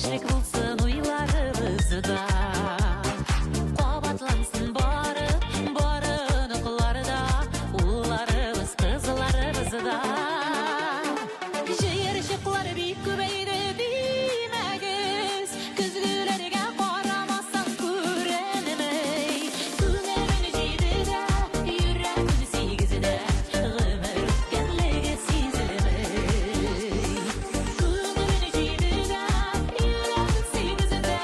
Яшьлек булсын уйларыбызда. Кабатлансын бары, бары оныкларда, улларыбыз, кызларыбыз да. Җыерчыклар бик күбәйде димәгез, көзгеләргә карамасаң күренми. Күңелем җидедә, йөрәгем сигездә, гомер үткәнлеге сизелми. Күңелем җидедә, йөрәгем сигездә,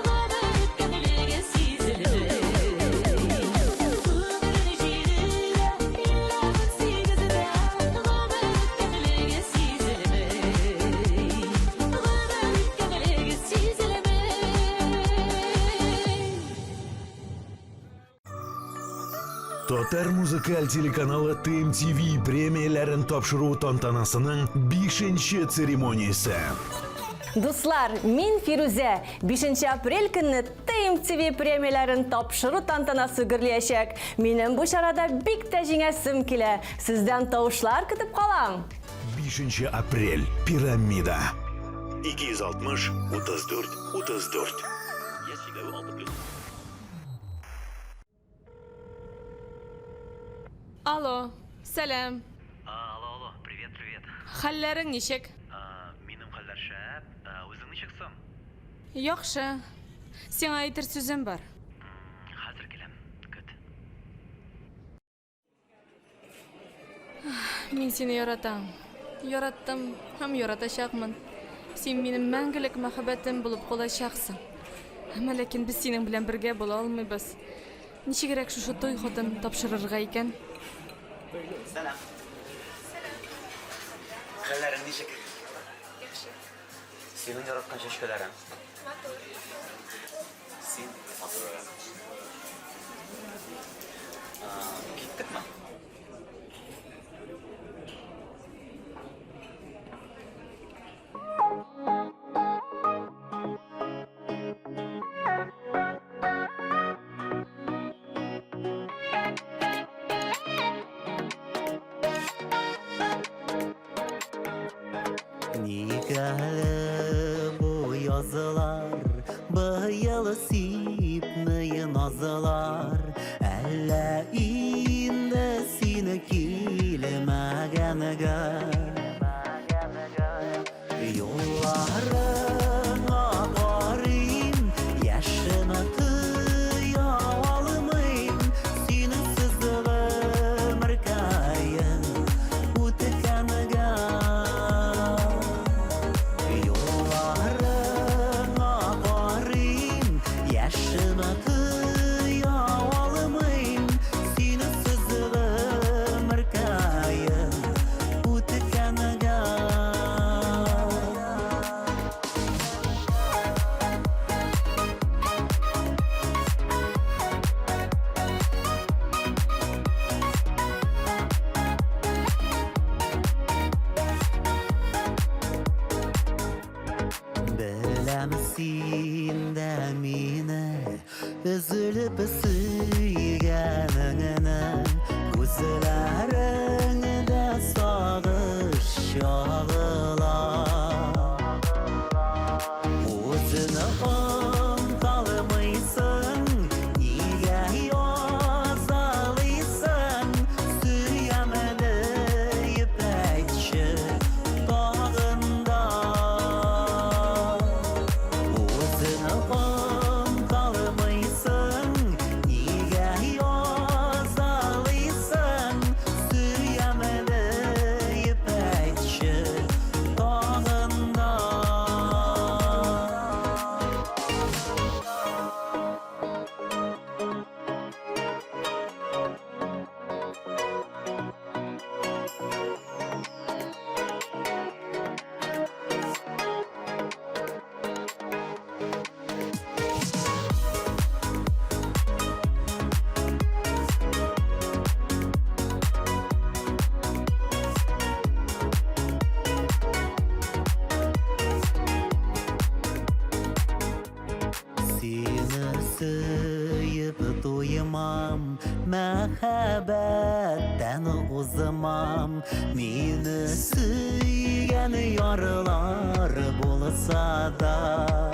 гомер үткәнлеге сизелми. Күңелем җидедә, йөрәгем сигездә, гомер үткәнлеге сизелми. Гомер үткәнлеге сизелми. Татар музыкаль телеканалы ТМТВ премияләрен тапшыру тантанасының бишенче церемониясе. Дуслар, мин Фирүзә. 5 апрель көнне ТМТВ премияләрен тапшыру тантанасы гөрлиячәк. Минем бу чарада бик тә җиңәсем килә. Сездән тавышлар көтеп калам. 5 апрель. Пирамида. 260 34 34. Алло, сәлам. Алло, алло, привет, привет. Хәлләрең ничек? Минем хәлләр шәп. Үзең ничек соң? Яхшы. Сиңа әйтер сүзем бар. Хәзер киләм. Көт. Мин сине яратам. Яраттым һәм яратачакмын. Син минем мәңгелек мәхәббәтем булып калачаксың. Әмма ләкин без синең белән бергә була алмыйбыз. Ничегрәк шушы туй хатын тапшырырга икән? Сәлам. Хәлләрең ничек? Яхшы. Синең яраткан чәчкәләрең? Матур. Син матуррак. Киттекме? Ник әле бу язылар, быел сипми назлар, әллә инде син килмәгәнгә. Юлларыңа карыйм, яшемә тыя алмыйм, синсез гомеркәем үткәнгә. Юлларыңа карыйм, яшемә тыя алмыйм, синсез гомеркәем үткәнгә. Беләм син дә мине өзелеп сөйгәнеңне, күзләреңдә сагыш чагыла. Үзеңне оныталмыйсың, нигә язалыйсың, сөям диеп әйтче тагын да. Үзеңне оныталмыйсың, нигә язалыйсың, сөям диеп әйтче тагын да. Сине сөеп туймам, мәхәббәттән узмам. Мине сөйгән ярлар булса да.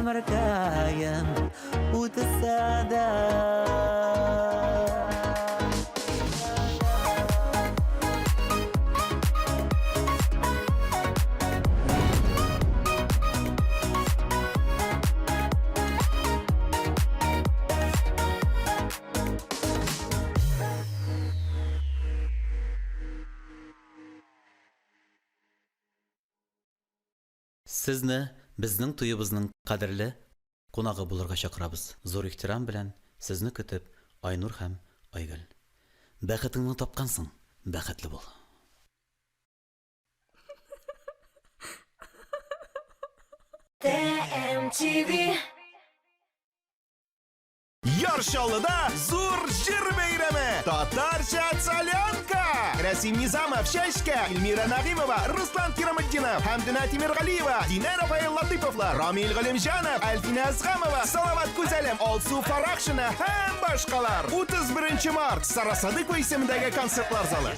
Гомеркәем үтсә дә. Сезне безнең туебызның кадерле кунагы булырга чакырабыз. Зур ихтирам белән сезне көтеп, Айнур һәм Айгөл. Бәхетеңне тапкансың, бәхетле бул. TMTV. Яр Чаллыда зур җыр бәйрәме! Татарча солянка! Рәсим Низамов, Чәчкә, Эльмира Нагимова, Руслан Кираметдинов, Хәмдүнә Тимергалиева, Динә Рафаэл Латыповлар, Рамил Галимҗанов, Әлфинә Әзгамова, Салават Күзәлем, Алсу Фаракшина һәм башкалар. 31 март, Сара Садыкова исемендәге концертлар залы.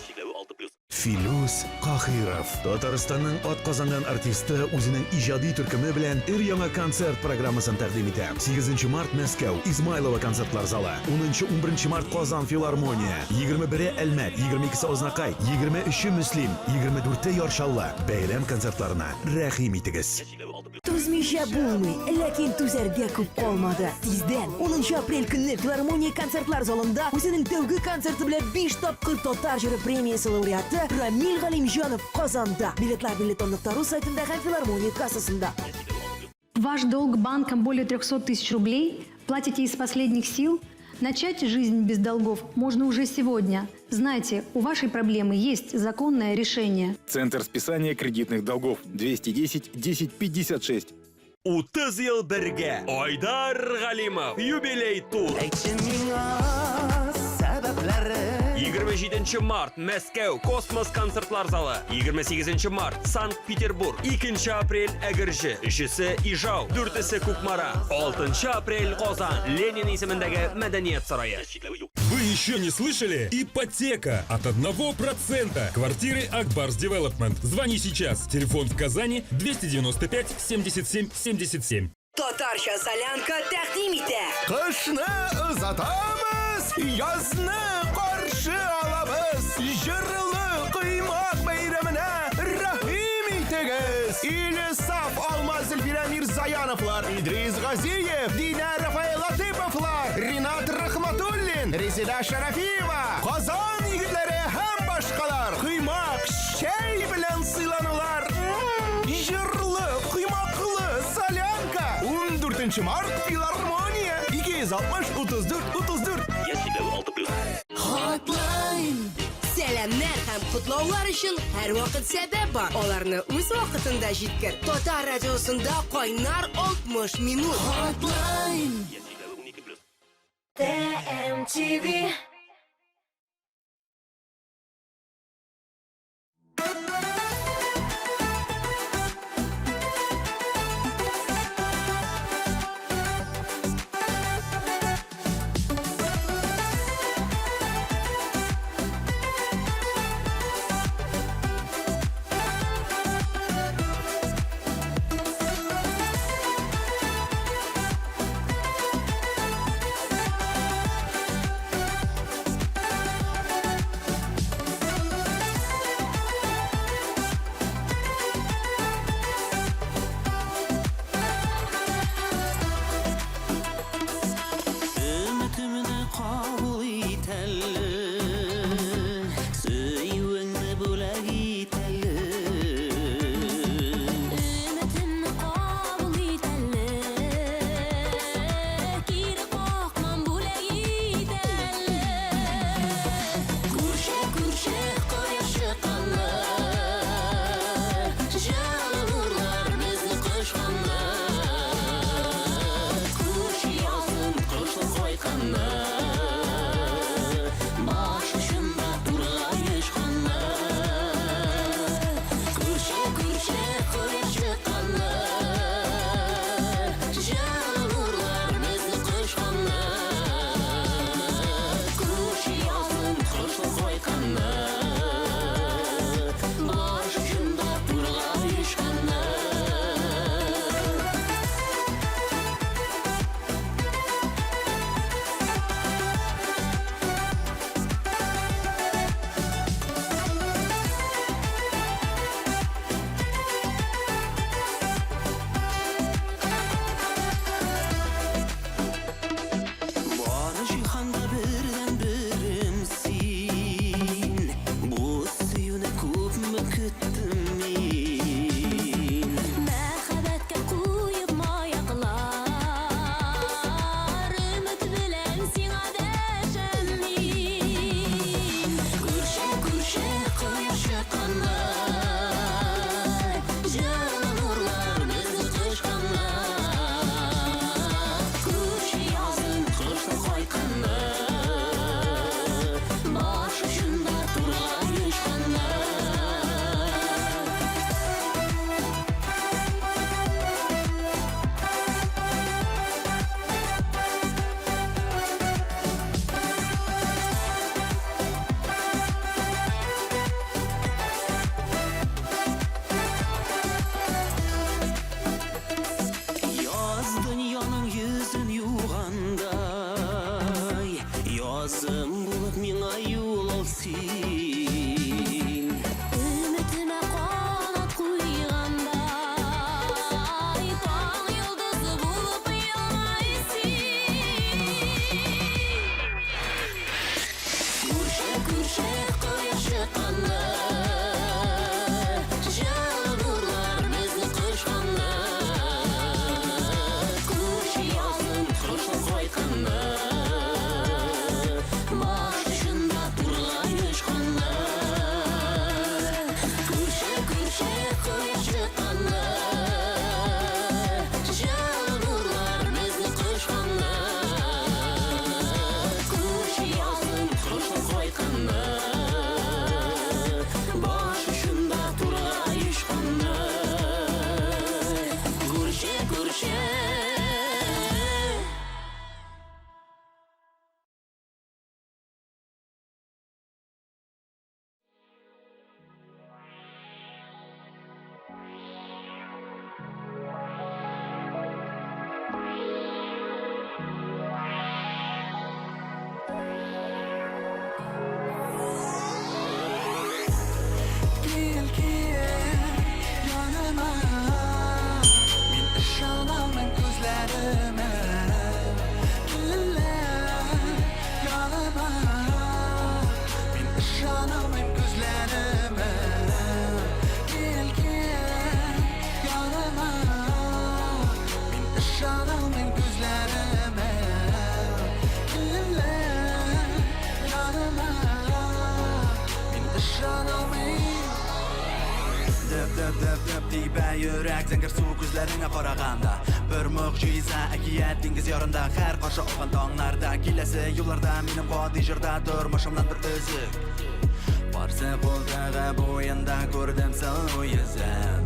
Филүс Каһиров, Татарстанның атказанган артисты үзенең иҗади төркеме белән өр-яңа концерт программасын тәкъдим итә. 8 март Мәскәү, Измайлово концертлар залы, 10-11 март Казан филармония, 21-е Әлмәт, 22-се Азнакай, 23-е Мөслим, 24-е Яр Чаллы. Бәйрәм концертларына рәхим итегез. Түзмичә булмый, ләкин түзәргә күп калмады. Тиздән, 10 апрель көнне Филармония концертлар залында үзенең тәүге концерты белән 5 тапкыр Татар җыры премиясе лауреаты Рамил Галимҗанов Казанда. Билетлар билетон.ру сайтында һәм Филармония кассасында. Ваш долг банкам более 300 тысяч рублей? Платите из последних сил? Начать жизнь без долгов можно уже сегодня. Знайте, у вашей проблемы есть законное решение. Центр списания кредитных долгов 210 10 56. 30 ел бергә. Айдар Галимов. Юбилей тур. Әйтче миңа сәбәпләре. 27 март Мәскәү Космос концертлар залы. 28 март Санкт-Петербург. 2 апрель Әгерҗе, 3-се Ижау, 4-се Кукмара. 6 апрель Казан, Ленин исемендәге мәдәният сарае. Вы еще не слышали? Ипотека от 1%. Квартиры Акбарс Девелопмент. Звони сейчас. Телефон в Казани 295 77 77. Татарча солянка тәкъдим итә. Кышны озатабыз, язны каршы алабыз. Җырлы коймак бәйрәменә рәхим итегез. Илсаф Алмаз Зөлфирә Мирзаяновлар, Идрис Газиев, Динә Рафаэл Латыповлар, Ринат Рахматуллин, Резеда Шарафиева, Казан егетләре һәм башкалар. Коймак, чәй белән сыйланулар. Җырлы, коймаклы солянка. 14 март филармония 260 34 34. Hotline. Сәламнәр һәм котлаулар өчен һәрвакыт сәбәп бар. Аларны үз вакытында җиткер. Татар радиосында кайнар 60 минут. Hotline. TMTV. чыкканда, Җылы нурлар безне кочканда. Күрше язын, кышны кайтканда, Баш очында тургай очканда. Яз дөньяның йөзен югандай, Язым булып миңа юл ал син. Өметемә канат куйгандай, Таң йолдызы булып елмай син. Күрше, күрше, кояш чыкканда, Җылы нурлар безне кочканда. Күрше язын, кышны кайтканда, Баш очында тургай очканда. Күрше, күрше, кояш чыкканда, Җылы нурлар безне кочканда. Күрше язын, кышны кайтканда, Баш очында тургай очканда. Күрше, күрше. Кил, кил, яныма. Мин ышанамын күзләремә. Кил, яныма. Мин ышанамын күзләремә. Кил, кил, яныма. Мин ышанамын күзләремә. Кил, яныма. Мин ышанамын. Дөп дөп дөп дөп тибә йөрәк зәңгәрсу күзләреңә караганда. Бер могҗиза әкият диңгез ярында. Һәр каршы алган таңнарда, киләсе юлларда, минем гади җырда тормышымнан бер өзек. Фарсы култыгы буенда күрдем сылу йөзен.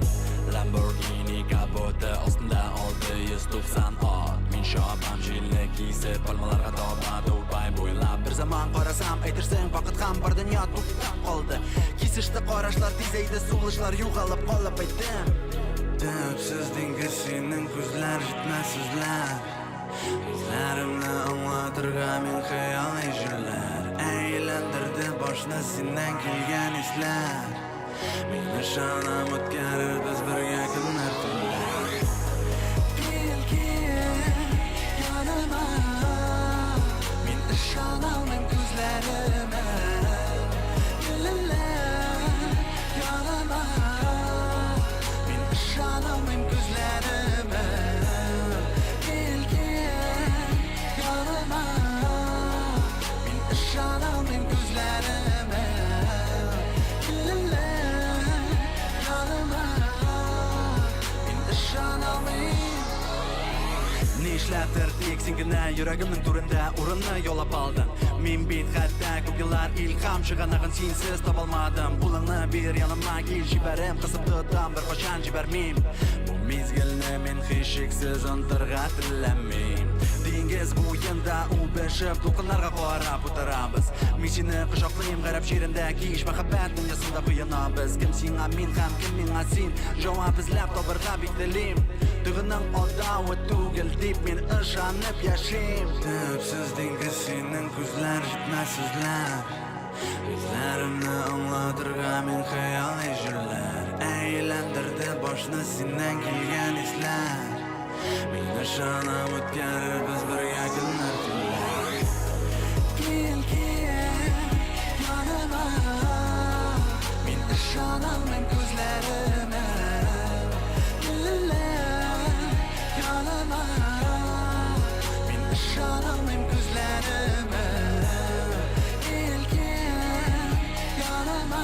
Lamborghini капоты астында 690 ат. Мин чабам җилне кисеп пальмаларга таба Дубай буйлап. Бер заман карасам, әйтерсең вакыт һәм бар дөнья туктап калды. Кисеште карашлар, тизәйде сулышлар, югалып калып әйттем. Төпсез диңгез синең күзләр, җитмәс сүзләр. Хисләремне аңлатырга мин хыялый җилләр. Әйләндерде башны синнән килгән исләр. Мин ышанам, үткәрербез бергә көннәр, төннәр. Кил, кил, яныма. Мин ышанамын күзләремә. Кил, яныма. Мин ышанамын күзләремә. Кил, кил, яныма. Мин ышанамын күзләремә. Кил, яныма. Мин ышанамын. Нишләптер тик син генә йөрәгемнең түрендә урынны яулап алдың. Мин бит хәтта күп еллар илһам чыганагын синсез таба алмадым. Кулыңны бир, яныма кил, җибәрем, кысып тотам, бер кайчан җибәрмим. Бу мизгелне мин һичшиксез онытырга теләмим. Диңгез буенда үбешеп, дулкыннарга карап утырабыз. Мин сине кочаклыйм гарәп җирендә кич, мәхәббәт дөньясында коенабыз. Кем сиңа мин һәм кем миңа син? Җавап эзләп табырга бик телим. Тойгының алдавы түгел дип мин ышанып яшим. Төпсез диңгез синең күзләр, җитмәс сүзләр. Хисләремне аңлатырга мин хыялый җилләр. Әйләндерде башны синнән килгән исләр. Мин ышанам, үткәрербез бергә көннәр, төннәр. Кил, кил, яныма. Мин ышанамын күзләремә. Кил, яныма. Мин ышанамын күзләремә. Кил, кил, яныма.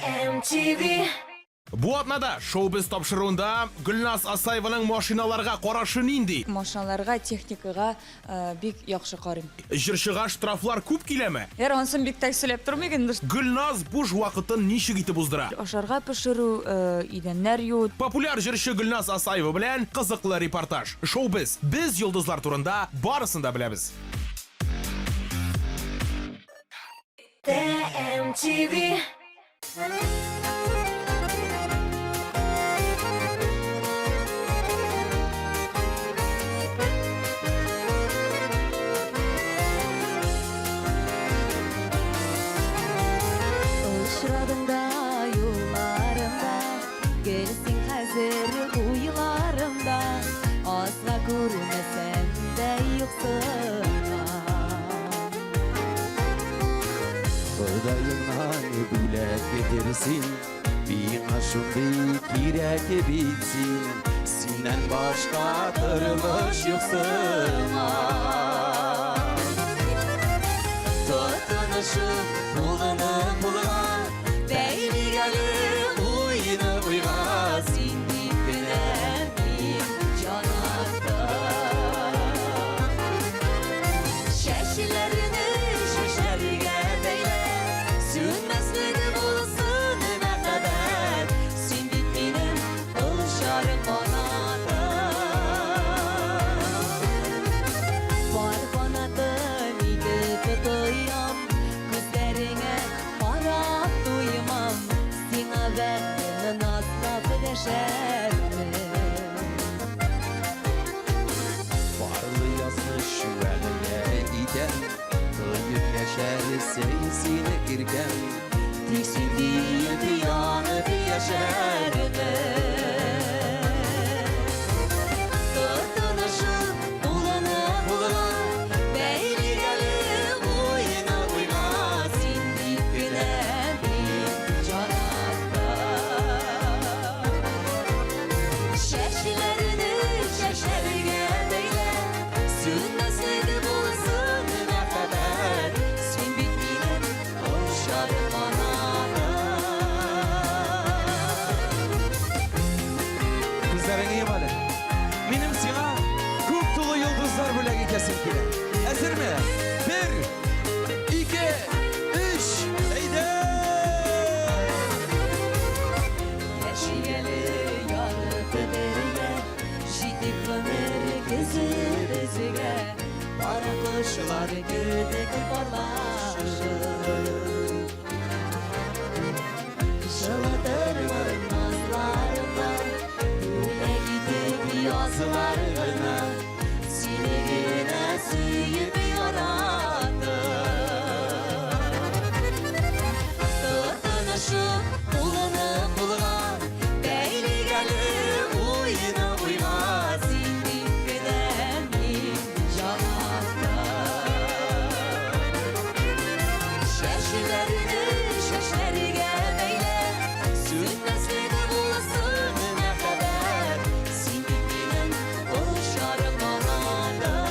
TMTV. Бу атнада Шоу-біз тапшыруында Гөлназ Асаеваның машиналарга карашы нинди? Машиналарга, техникага э, бик яхшы карыйм. Җырчыга штрафлар күп киләме? Яр, ансын бик тә сөйләп тормыйк инде. Гөлназ буш вакытын ничек итеп уздыра? Ашарга пешерү, э, идәннәр юу. Популяр җырчы Гөлназ Асаева белән кызыклы репортаж. Шоу-біз. Без йолдызлар турында барысын да беләбез. TMTV. Очрадың да юлларымда, Гел син хәзер уйларымда, Азга күрмәсәм дә юксынам. Ходаемнан бүләк бетер син, Миңа шундый кирәк бит син, Синнән башка тормыш юк сыман. Тотынышып, кулны кулга, Бәйлик әле уйны уйга, Син дип кенә мин җан аттым. Чәчләрне чәчләргә бәйлә, Сүнмәслек булсын мәхәббәт, Син бит минем очар канатым. Пар канатым итеп тоям, Күзләреңә карап туймам, Сиңа бәхетне назлап дәшәрмен. Парлы язмыш вәгъдә итәм, Тоеп яшәрсең син иркәм, Тик син диеп янып яшәрмен. Тотынышып, кулны кулга, Бәйлик әле уйны уйга, Син дип кенә мин җан аттым. Чәчләрне чәчләргә бәйлә, Сүнмәслек булсын мәхәббәт, Син бит минем очар канатым. Күзләреңне йом әле. Минем сиңа күк тулы йолдызлар бүләк итәсем килә. Әзерме? Бер, ике, өч, әйдә! Яшик әле янып бергә, Җитик гомер көзе безгә, Пар кошлар кебек парлашып. Җылытырмын назларымда, Бүләк итеп язлар гына, Сине генә сөеп яраттым. Тотынышып, кулны кулга, Бәйлик әле уйны уйга, Син дип кенә мин җан аттым. Чәчләрне чәчләргә бәйлә, Сүнмәслек булсын мәхәббәт, Син бит минем очар канатым.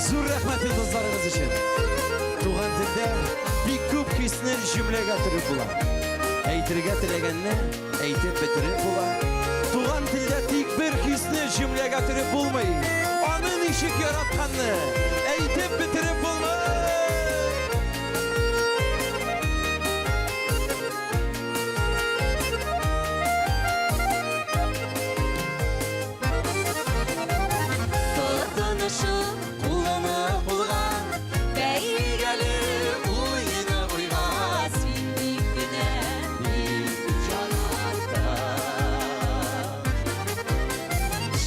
Зур рәхмәт йолдызларыгыз өчен. Туган телдә бик күп хисне җөмләгә төреп була. Әйтергә теләгәнне әйтеп бетереп була. Туган телдә тик бер хисне җөмләгә төреп булмый. Аны ничек яратканны әйтеп бетереп булмый. Тотынышып, кулны кулга, Бәйлик әле уйны уйга, Син дип кенә мин җан аттым.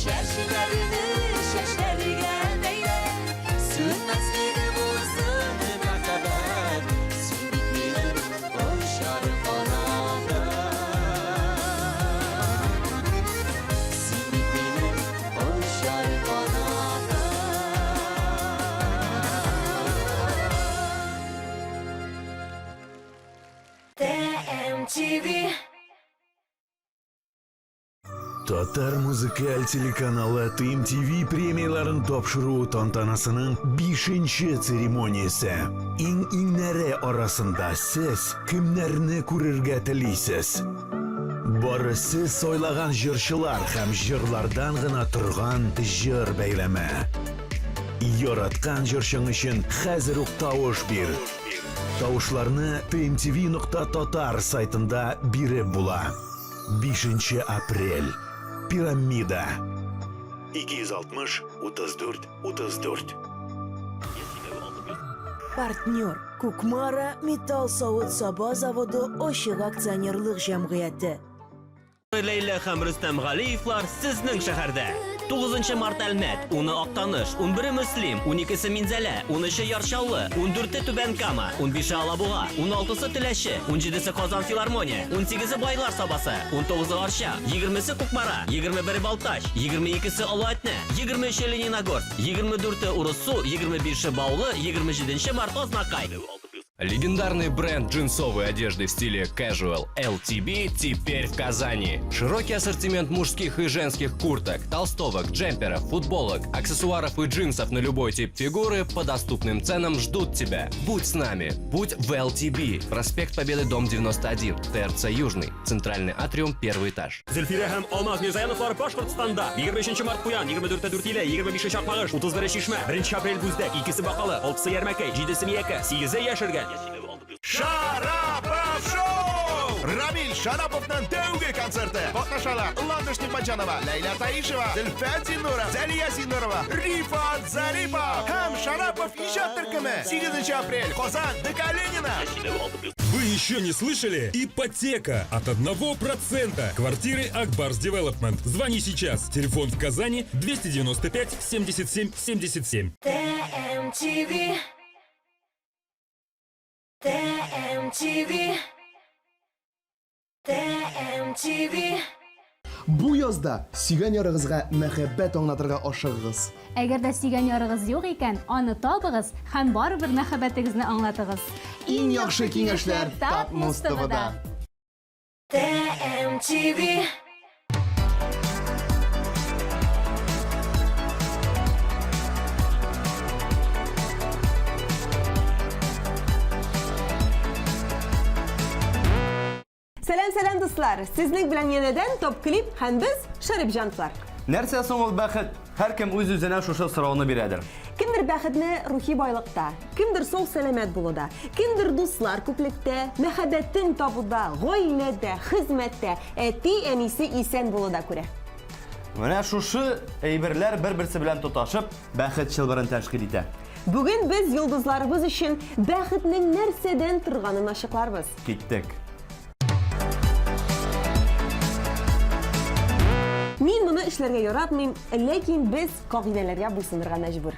Чәчләрне чәчләргә бәйлә, Сүнмәслек булсын мәхәббәт, Син бит минем очар канатым. Син бит минем очар канатым. TMTV. Татар музыкаль телеканалы TMTV премияләрен тапшыру тантанасының бишенче церемониясе. Иң-иңнәре арасында сез кемнәрне күрергә телисез? Бары сез сайлаган җырчылар һәм җырлардан гына торган җыр бәйрәме. Яраткан җырчың өчен хәзер үк тавыш бир. Тавышларны tmtv.tatar сайтында биреп була. 5 апрель. Пирамида. 260 34 34. Партнер Кукмара металл савыт-саба заводы ачык акционерлык җәмгыяте. Ләйлә һәм Рөстәм Галиевлар сезнең шәһәрдә. 9 март Әлмәт, 10 Актаныш, 11 Мөслим, 12 Минзәлә, 13 Яр Чаллы, 14 Түбән Кама, 15 Алабуга, 16 Теләче, 17 Казан филармония, 18 Байлар Сабасы, 19 Арча, 20 Кукмара, 21 Балтач, 22 Олы Әтнә, 23 Лениногорск, 24 Урыссу, 25 Баулы, 27 март Азнакай. Легендарный бренд джинсовой одежды в стиле casual LTB теперь в Казани. Широкий ассортимент мужских и женских курток, толстовок, джемперов, футболок, аксессуаров и джинсов на любой тип фигуры по доступным ценам ждут тебя. Будь с нами, будь в LTB. Проспект Победы, дом 91, ТРЦ Южный, Центральный атриум, первый этаж. Зөлфирә һәм Алмаз Мирзаяновлар Башкортстанда. 23 март Куян, 24 Дүртиле, 25 Чакмагыш, 31 Чишмә, 1 апрель Бүздәк, 2 Бакалы, 6 Ярмәкәй, 7 Миякә, 8 Яшергән. Шарапов Шоу! Рамиль Шараповның тәүге концерты. Катнашалар Ландыш Нигъмәтҗанова, Ләйлә Таишева, Зөлфәт Зиннуров, Зәлия Зиннурова, Рифат Зарипов һәм Шарапов иҗат төркеме. 8 апрель, Казан, ДК Ленина. Вы еще не слышали? Ипотека от 1%. Квартиры Акбарс Девелопмент. Звони сейчас. Телефон в Казани 295 77 77. ТМТВ ТМТВ ТМТВ Бу язда сөйгән ярыгызга мәхәббәт аңлатырга ашыгыгыз. Әгәр дә сөйгән ярыгыз юк икән, аны табыгыз һәм барыбер мәхәббәтегезне аңлатыгыз. Иң яхшы киңәшләр Татмуз ТВда. ТМТВ Сәлам, сәлам, дуслар! Сезнең белән янәдән Топ Клип һәм без Шәрипҗановлар. Нәрсә соң ул бәхет? Һәркем үз-үзенә шушы сорауны бирәдер. Кемдер бәхетне рухи байлыкта, кемдер сау сәламәт булуда, кемдер дуслар күплектә, мәхәббәтен табуда, гаиләдә, хезмәттә, әти-әнисе исән булуда күрә. Менә шушы әйберләр бер-берсе белән тоташып, бәхет чылбырын тәшкил итә. Бүген без йолдызларыбыз өчен бәхетнең нәрсәдән торганын ачыкларбыз. Киттек. Мин моны эшләргә яратмыйм, ләкин без кагыйдәләргә буйсынырга мәҗбүр.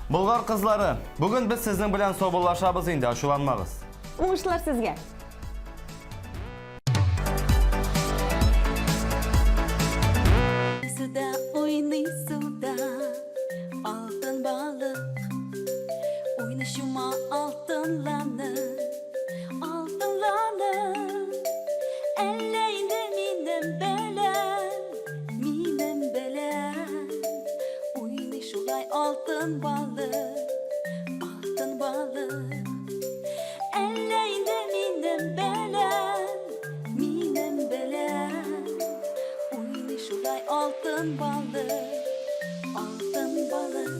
Болгар кызлары, бүген без сезнең белән саубуллашабыз инде, ачуланмагыз. Уңышлар сезгә! Суда уйный суда алтын балык Уйный чума алтынланып Алтынланып Әллә инде минем белән Минем белән Уйный шулай алтын балык Алтын балык Әллә инде минем белән Минем белән Уйный шулай алтын балык Алтын балык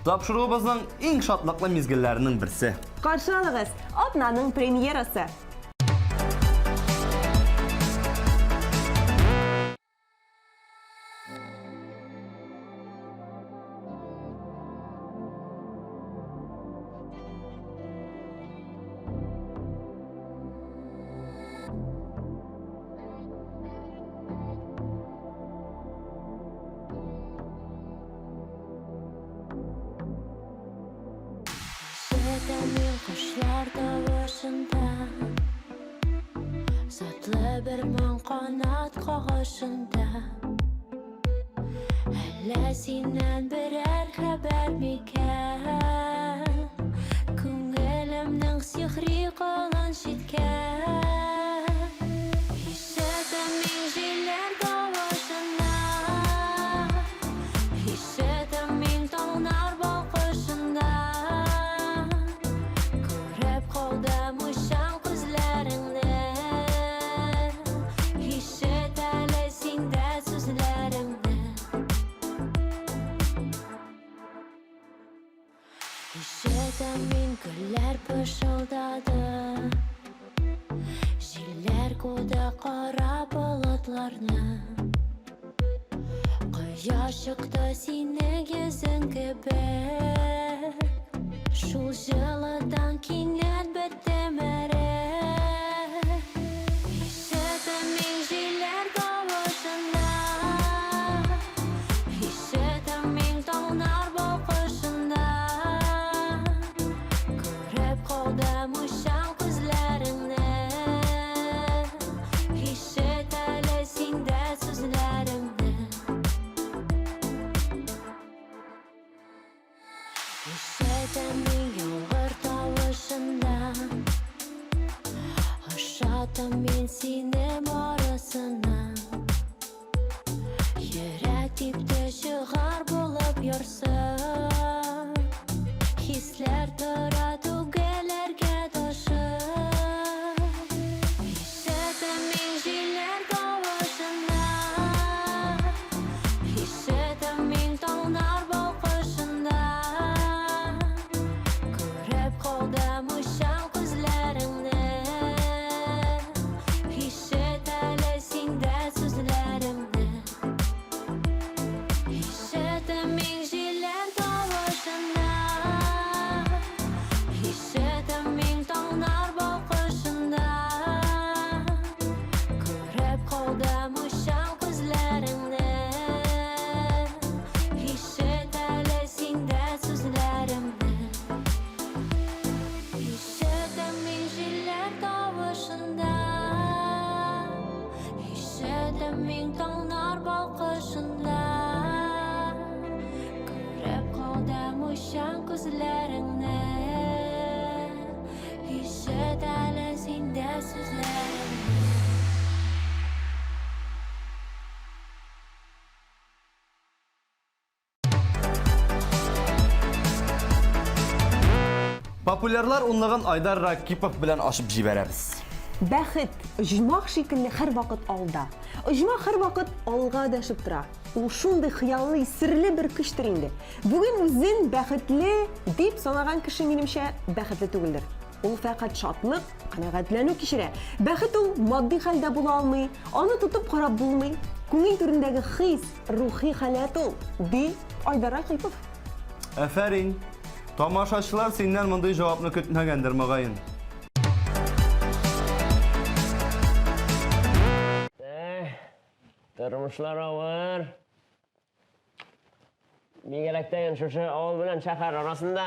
Тапшыруыбызның иң шатлыклы мизгелләренең берсе. Каршы алыгыз, атнаның премьерасы. Ишетәм мин кошлар тавышында Затлы бер моң канат кагышында Әллә синнән берәр хәбәр микән Күңелемнең сихри колын читкән Ишетәм мин җилләр тавышына. Ишетәм мин гөлләр пышылдады Җилләр куды кара болытларны Кояш чыкты синең йөзең кебек Шул җылыдан кинәт беттем эреп Ишетәм мин җилләр тавышында Ишетәм мин таңнар балкышында Күреп калдым уйчан күзләреңне Ишет әле син дә сүзләремне Ишетәм мин яңгыр тавышында Ошатам мин сине барысына Йөрәк типте чыгар булып ярсып Хисләр тора түгеләргә ташып Ишетәм мин җилләр тавышында Ишетәм мин таңнар балкышында Күреп калдым уйчан күзләреңне Ишет әле син дә сүзләремне Ишетәм мин җилләр тавышында Ишетәм мин таңнар балкышында Күреп калдым уйчан күзләреңне Ишет әле син дә сүзләремне Ишетәм мин җилләр тавышында Ишетәм мин таңнар балкышында Күреп калдым уйчан күзләреңне Ишет әле син дә сүзләремне Популярлар унлыгын Айдар Ракипов белән ачып җибәрәбез. Бәхет, оҗмах шикелле һәрвакыт алда. Оҗмах һәрвакыт алга дәшеп тора. Ул шундый хыялый, серле бер көчтер инде. Бүген үзен бәхетле дип санаган кеше, минемчә, бәхетле түгелдер. Ул фәкать шатлык, канәгатьләнү кичерә. Бәхет ул матди хәлдә була алмый, аны тотып карап булмый. Күңел түрендәге хис, рухи халәт ул, ди Айдар Рәкыйпов. Афәрин! Тамашачылар синнән мондый җавапны көтмәгәндер, мөгаен. Эх, тормышлар авыр. Бигрәк тә шушы авыл белән шәһәр арасында.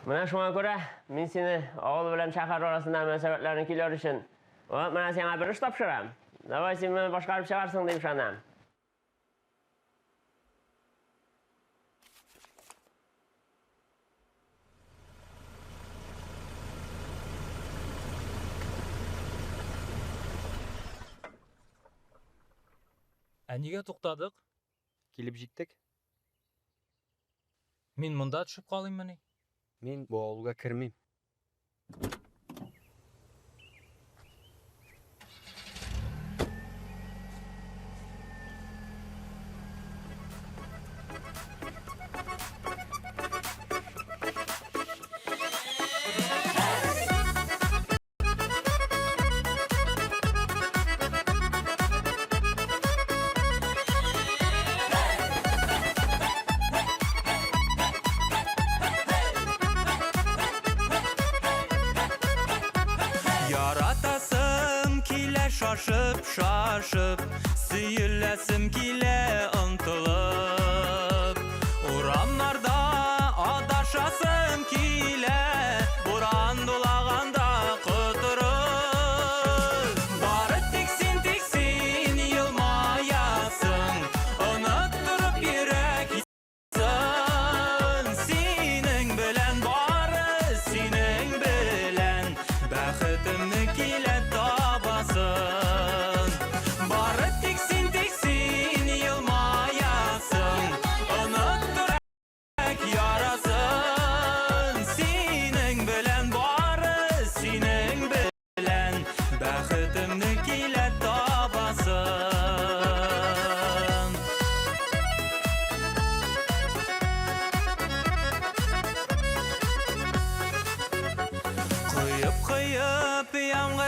Менә шуңа күрә мин сине авыл белән шәһәр арасында мөнәсәбәтләрне көйләр өчен вот менә сиңа бер эш тапшырам. Давай син моны башкарып чыгарсың дип ышанам. Ә нигә туктадык? Килеп җиттек. Мин монда төшеп калыйммыни? Мин бу авылга кермим. Яратасым килә шашып, шашып, Сөеләсем килә омтылып. Урамнарда адашасым килә, Буран дулаганда котырып. Бары тик син, тик син елмаясың, Оныттырып йөрәк Сын синең белән бары синең белән бәхетемне килә табасын. Бары тик син, тик син елмаясың.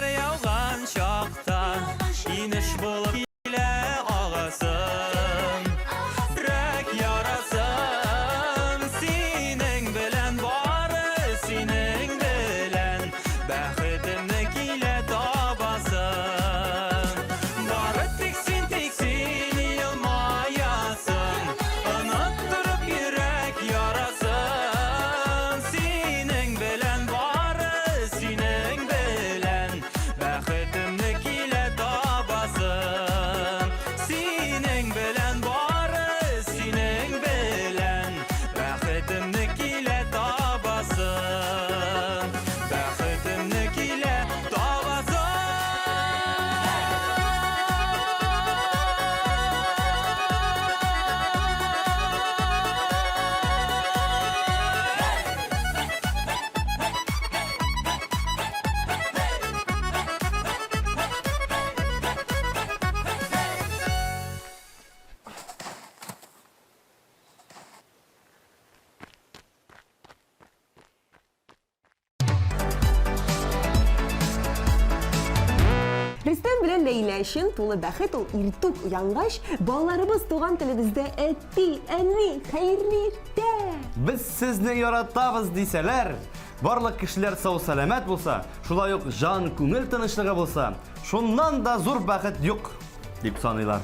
Яңгыр яуган чакта инеш булып килә агасым. Йөрәк ярасым синең белән, бары синең белән бәхетемне килә табасым. Бары тик син, тик син елмаясың, оныттырып йөрәк ярасын. Синең белән, бары синең белән бәхетемне килә табасым. Синең белән, бары синең белән бәхетемне килә табасым. Бәхетемне килә табасым. Рөстәм белән Ләйлә өчен тулы бәхет ул иртүк уянгач, балаларыбыз туган телебездә әти, әни, хәерле иртә! Без сезне яратабыз дисәләр, барлык кешеләр сау-сәламәт булса, шулай ук җан, күңел тынычлыгы булса, шуннан да зур бәхет юк, дип саныйлар.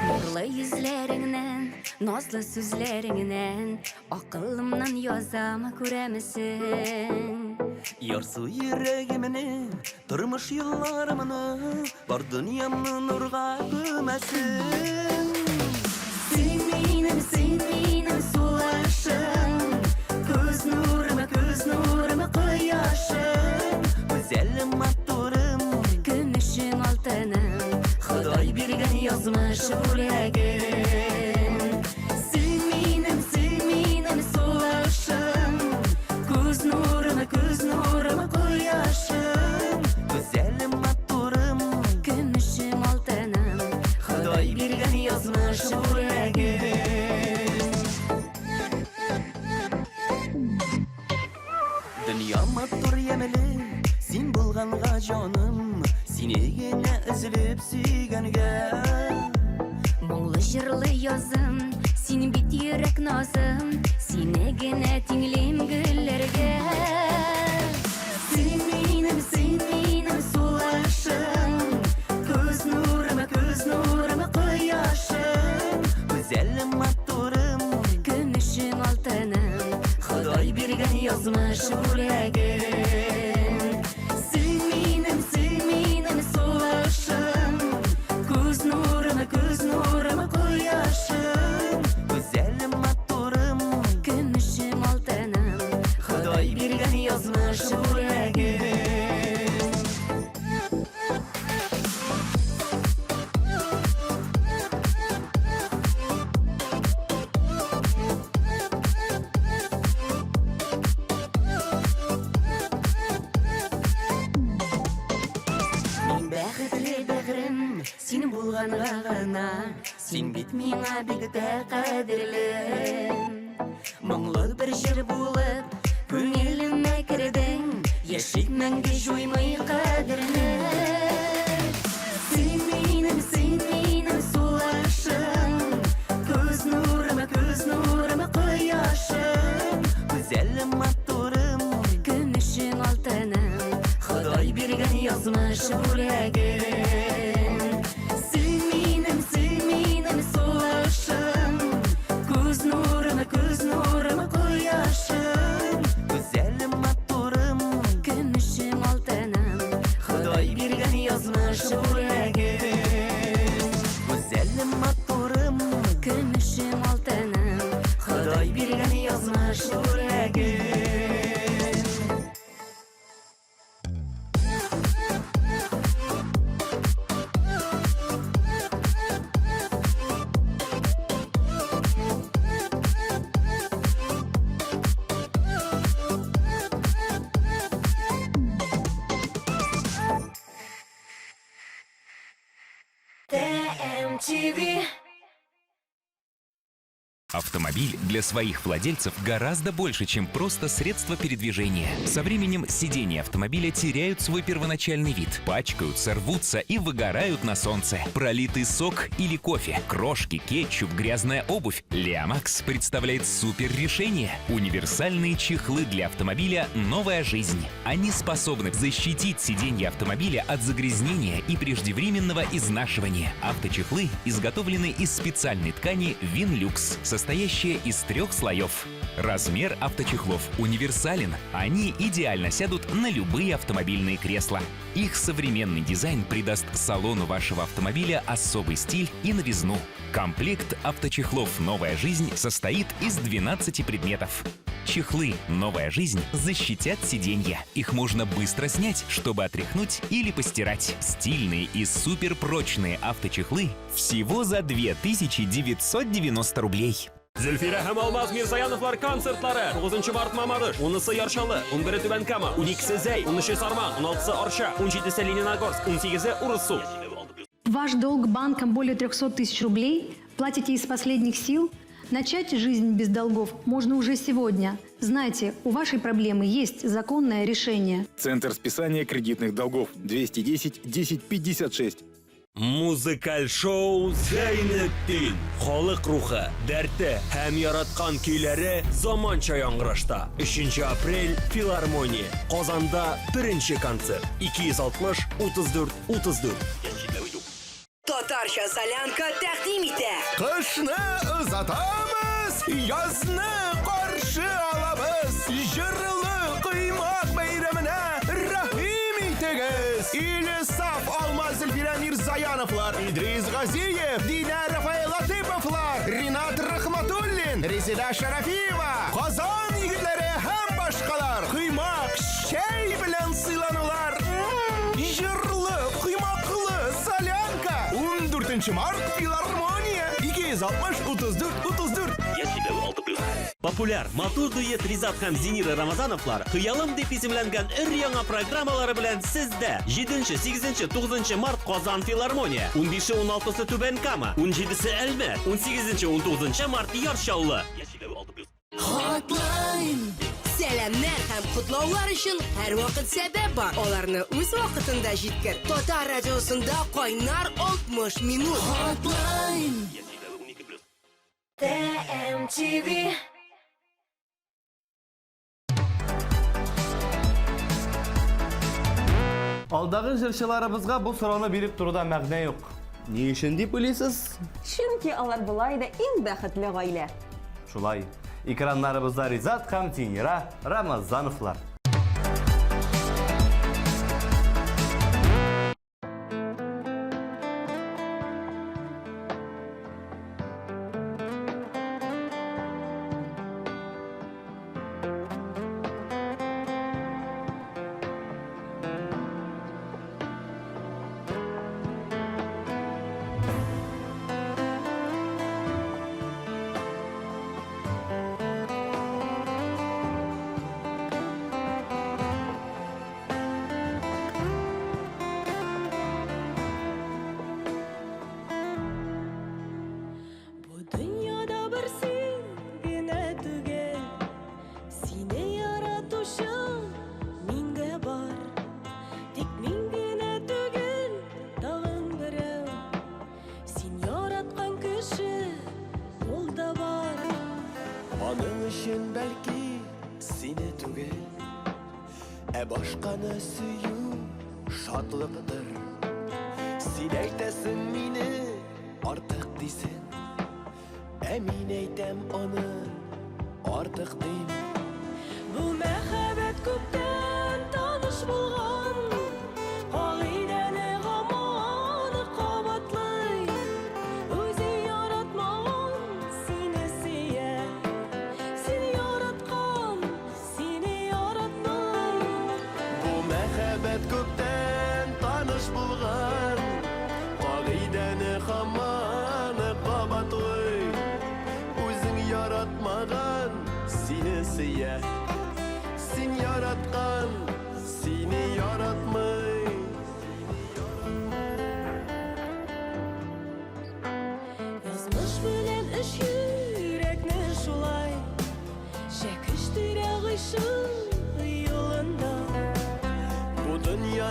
Нурлы йөзләреңнән, назлы сүзләреңнән Акылымнан язам, күрәмесең? Ярсу йөрәгемне, тормыш юлларымны, бар дөньямны нурга күмәсең. Син минем, син минем сулышым, күз нурым, күз нурым, кояшым. Гүзәлем, матурым, көмешем, алтыным, Ходай биргән язмыш бүләгем. Син минем, син минем сулышым, күз нурым, күз нурым, кояшым. Гүзәлем, матурым, көмешем, алтыным, Ходай биргән язмыш бүләгем. Дөнья матур ямьле, син булганга җаным, сине генә өзелеп сөйгәнгә. Моңлы җырлы язым, син бит йөрәк назым, сине генә тиңлим гөлләргә. Син минем, син минем сулышым, күз нурым, күз нурым, кояшым. Гүзәлем, матурым, көмешем, алтыным, Ходай биргән язмыш бүләгем. Син минем, син минем сулышым, күз нурым, күз нурым, кояшым. Гүзәлем, матурым, көмешем, алтыным, Ходай биргән язмыш бүләгем. Мин бәхетле бәгърем, син булганга гына, син бит миңа бик тә кадерле. Моңлы бер җыр булып, күңелемә кердең, яшик мәңге җуймый кадерне. Син минем, син минем сулышым, күз нурым, күз нурым, кояшым. Гүзәлем, матурым, көмешем, алтыным, Ходай биргән язмыш бүләгем. Син минем, син минем сулышым, күз нурым, күз нурым, кояшым. Гүзәлем, матурым, көмешем, алтыным, Ходай биргән язмыш бүләгем. Гүзәлем, матурым, көмешем, алтыным, Ходай биргән язмыш бүләгем. ТМТВ. Автомобиль для своих владельцев гораздо больше, чем просто средство передвижения. Со временем сиденья автомобиля теряют свой первоначальный вид, пачкаются, рвутся и выгорают на солнце. Пролитый сок или кофе, крошки, кетчуп, грязная обувь. Леомакс представляет супер решение. Универсальные чехлы для автомобиля «Новая жизнь». Они способны защитить сиденья автомобиля от загрязнения и преждевременного изнашивания. Авточехлы изготовлены из специальной ткани «Винлюкс», состоящая из трех слоев. Размер авточехлов универсален. Они идеально сядут на любые автомобильные кресла. Их современный дизайн придаст салону вашего автомобиля особый стиль и новизну. Комплект авточехлов «Новая жизнь» состоит из 12 предметов. Чехлы «Новая жизнь» защитят сиденья. Их можно быстро снять, чтобы отряхнуть или постирать. Стильные и суперпрочные авточехлы всего за 2990 рублей. Зөлфирә һәм Алмаз Мирзаяновлар концертлары 9 март Мамадыш, 10-сы Яр Чаллы, 11-е Түбән Кама, 12-се Зәй, 13-е Сарман, 16-сы Арча, 17-се Лениногорск, 18-е Урыссу. Ваш долг банкам более 300 тысяч рублей? Платите из последних сил? Начать жизнь без долгов можно уже сегодня. Знайте, у вашей проблемы есть законное решение. Центр списания кредитных долгов 210 10 56. Музыкаль шоу Зәйнетдин. Халык рухы, дәрте һәм яраткан көйләре заманча яңгырашта. 3 апрель Филармония. Казанда беренче концерт. 260 34 34. Татарча солянка тәкъдим итә. Кышны озатабыз, язны каршы алабыз. Җырлы коймак бәйрәменә рәхим итегез. Илсаф Алмаз Зөлфирә Мирзаяновлар, Идрис Газиев, Динә Рафаэл Латыповлар, Ринат Рахматуллин, Резеда Шарафиева, Казан егетләре һәм башкалар. Коймак, чәй белән сыйланулар. Җырлы, коймаклы солянка. 14 март филармония. 260 34 34. Популяр, матур дуэт Ризат һәм Зинира Рамазановлар «Хыялым» дип исемләнгән өр-яңа программалары белән сездә. 7, 8, 9 март Казан филармония, 15, 16 Түбән Кама, 17 Әлмәт, 18, 19 март Яр Чаллы. Хатлайн! Сәламнәр һәм котлаулар өчен һәрвакыт сәбәп бар. Аларны үз вакытында җиткер. Татар радиосында кайнар 60 минут. Хатлайн! ТМТВ. Алдагы җырчыларыбызга бу сорауны биреп торуда мәгънә юк. Ни өчен дип уйлыйсыз? Чөнки алар болай да иң бәхетле гаилә. Шулай. Экраннарыбызда Ризат һәм Тинира Рамазановлар. Бу дөньяда бер син генә түгел, Сине яратучы мин дә бар. Тик мин генә түгел, тагын берәү. Син яраткан кеше ул да бар. Аның өчен бәлки сине түгел, ә башканы сөю шатлыктыр. Син әйтәсең мине артык дисең, ә мин әйтәм аны артык дим. Бу мәхәббәт күптән таныш булган, Кагыйдәне һаман кабатлый. Үзе яратмаган сине сөя, Син яраткан сине яратмый. Бу мәхәббәт күптән таныш булган, Кагыйдәне һаман кабатлый. Үзең яратмаган сине сөя, Син яраткан сине.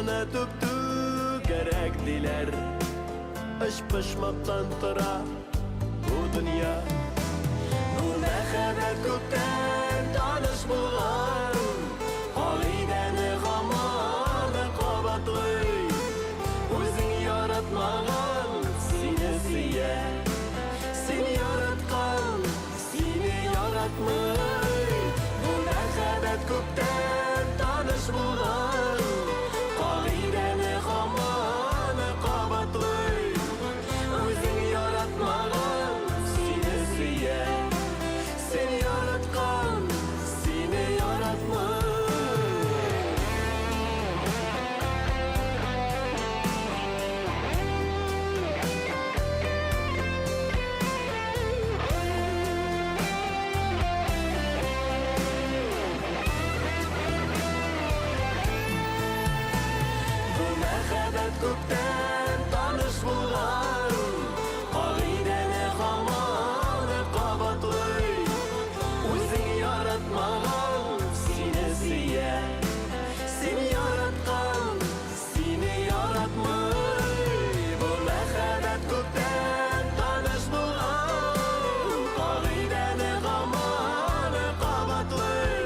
Дөньяны түп-түгәрәк диләр. Өчпочмактан тора бу дөнья. Бу мәхәббәт күптән таныш булган. Кагыйдәне һаман кабатлый. Үзең яратмаган сине сөя. Син яраткан сине яратмый. Бу мәхәббәт күптән таныш булган. Кагыйдәне һаман кабатлый. Үзең яратмаган сине сөя. Син яраткан сине яратмый. Бу мәхәббәт күптән таныш булган. Кагыйдәне һаман кабатлый. Үзең яратмаган сине сөя. Син яраткан сине яратмый. Бу мәхәббәт күптән таныш булган. Кагыйдәне һаман кабатлый.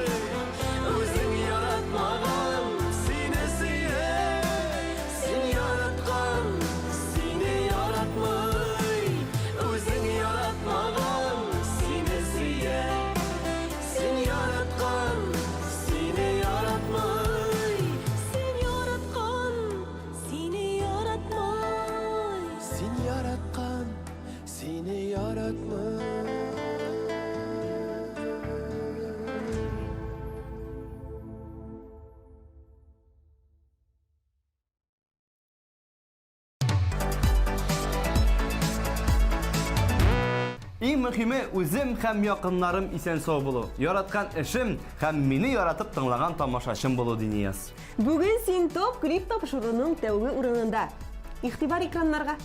Үзең яратмаган сине сөя. Син яраткан сине яратмый. Үзең яратмаган сине сөя. Син яраткан сине яратмый. Син яраткан сине яратмый. Син яраткан сине яратмый. Иң мөһиме үзем һәм якыннарым исән-сау булу, яраткан эшем һәм мине яратып тыңлаган тамашачым булу, ди Нияз. Бүген син топ клип тапшыруның тәүге урынында. Игътибар экраннарга!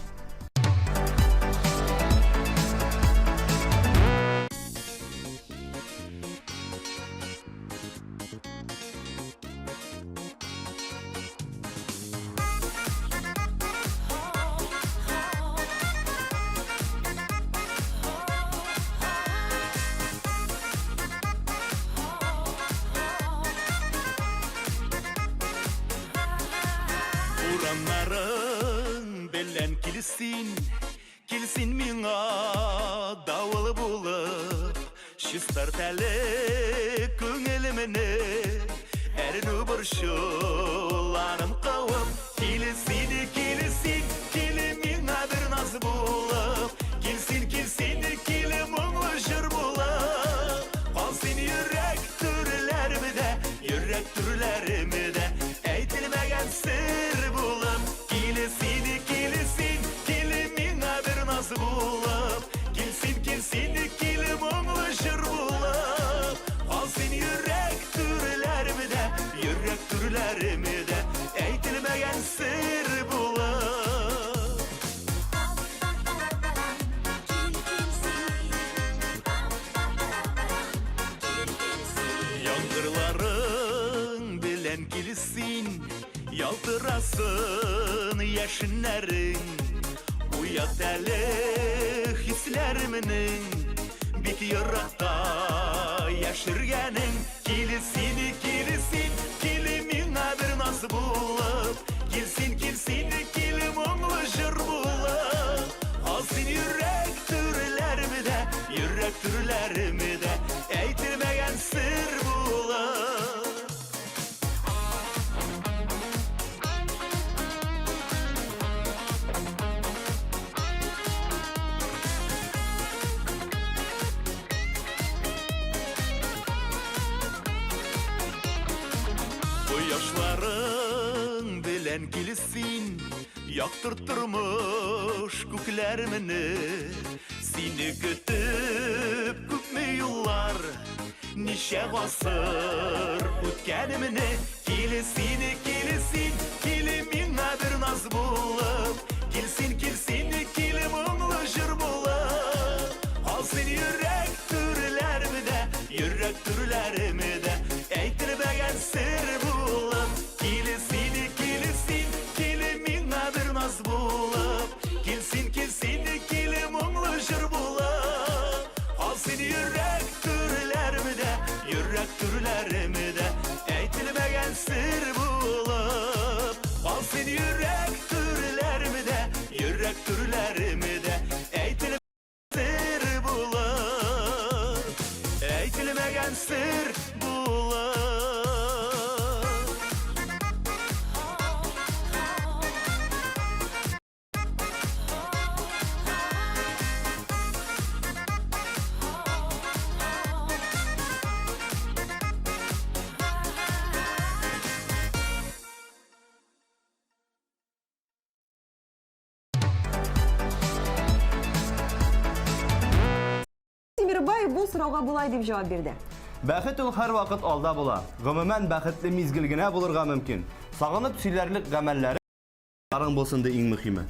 Урамнарың белән килсин, килсин миңа давыл булып, чистарт әле күңелемне, әрнү борчуларын куып, килсин, килсин, кил миңа бер наз булып, килсин, килсин, кил моңлы җыр булып, калсын йөрәк түрләремдә, йөрәк түрләремдә, әйтелмәгән сер булып, килсин, килсин, кил миңа бер наз булып, килсин, килсин, кил моңлы җыр булып, калсын йөрәк түрләремдә, йөрәк түрләремдә, әйтелмәгән сер булып. Яңгырларың белән килсин, ялтырасын яшеннәрең. Уят әле хисләремнең, бик еракта яшергәнең. Килсин, килсин, кил миңа бер наз булып. Килсин, килсин, кил моңлы җыр булып. Калсын йөрәк түрләремдә, йөрәк түрләремдә, әйтелмәгән сер булып. Кояшларың белән килсин, яктырт тормыш күкләремне. Сине көтеп күпме юллар, ничә гасыр үткәнемне. Килсин, килсин, кил миңа бер наз булып. Килсин, килсин, кил моңлы җыр булып. Калсын йөрәк түрләремдә, йөрәк түрләремдә, әйтелмәгән сер булып. Килсин, килсин, Чишелмәгән сер булып. Тимербай бу сорауга болай дип җавап бирде. Бәхет ул һәрвакыт алда була. Гомумән, бәхетле мизгел генә булырга мөмкин. Сагынып сөйләрлек гамәлләрең булсын ди иң мөһиме.